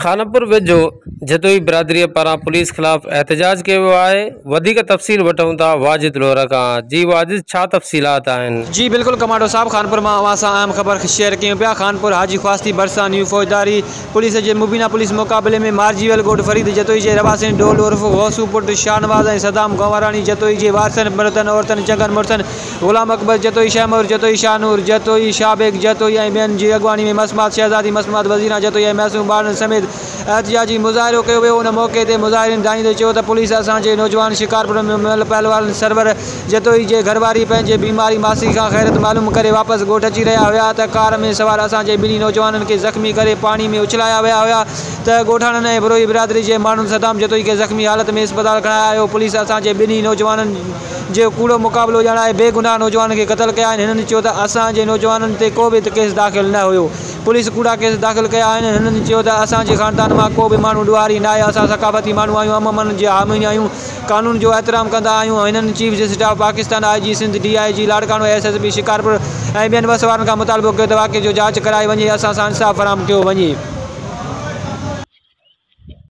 خانپور ويجهو جتوئي برادريء پاران پوليس خلاف احتجاج ڪيو ويو آهي، وڌيڪ تفصيل وٺون ٿا واجد لوهر کان، جي واجد ڇا تفصيلات آهن؟ جي بلڪل ڪمانڊو صاحب خانپور مان اوهان سان اهم خبر شيئر ڪيون پيا خانپور حاجي خواستي ڀرسان نيو فوجداري پوليس جي مبينا پوليس مقابلي ۾ مارجي ويل ڳوٺ فريد جتوئي جي رهواسين ڍول عرف غوثو پٽ شاهنواز ۽ صدام گنوراڻي جتوئي جي وارثن مردن عورتن چڱن مڙسن غلام اڪبر جتوئي، شهمور جتوئي، شاهه نور جتوئي، شاهه بيگ جتوئي ۽ ٻين جي اڳواڻي ۾ مسمات شهزادي، مسمات وزيران جتوئي ۽ معصوم ٻارڙن سميت احتجاجي مظاهرو ڪيو ويو. ان موقعي تي مظاهرين دانهيندي چيو ته پوليس اسان جي نوجوان شڪارپور ۾ مئل پهلوان سرور جتوئي جي گهرواري پنهنجي بيماري ماسي کان خيريت معلوم ڪري واپس ڳوٺ اچي رهيا هيا ته ڪار ۾ سوار اسان جي ٻنهي نوجوانن کي زخمي ڪري پاڻي ۾ اڇلايا ويا هيا ته ڳوٺاڻن ۽ بروهي برادري جي ماڻهن صدام جتوئي کي زخمي حالت ۾ اسپتال کڻائي آيو پوليس اسان جي ٻنهي نوجوانن جو ڪوڙو مقابلو ڄاڻائي بي گناهه نوجوانن کي قتل ڪيا آهن هنن چيو ته اسان جي نوجوانن تي ڪو به ڪيس داخل نه هيو پوليس ڪوڙا ڪيس داخل ڪيا آهن هنن چيو ته اسان جي خاندان مان ڪو به ماڻهو ڏوهاري ناهي اسان ثقافتي ماڻهو آهيون امن جا حامي آهيون قانون جو احترام ڪندا آهيون هنن chief justice of Pakistan I G Sindh D I G Larkana S S P Shikarpur ۽ ٻين وس وارن کان مطالبو ڪيو ته واقعي جو جاچ ڪرائي وڃي اسان سان انصاف فراهم ڪيو وڃي.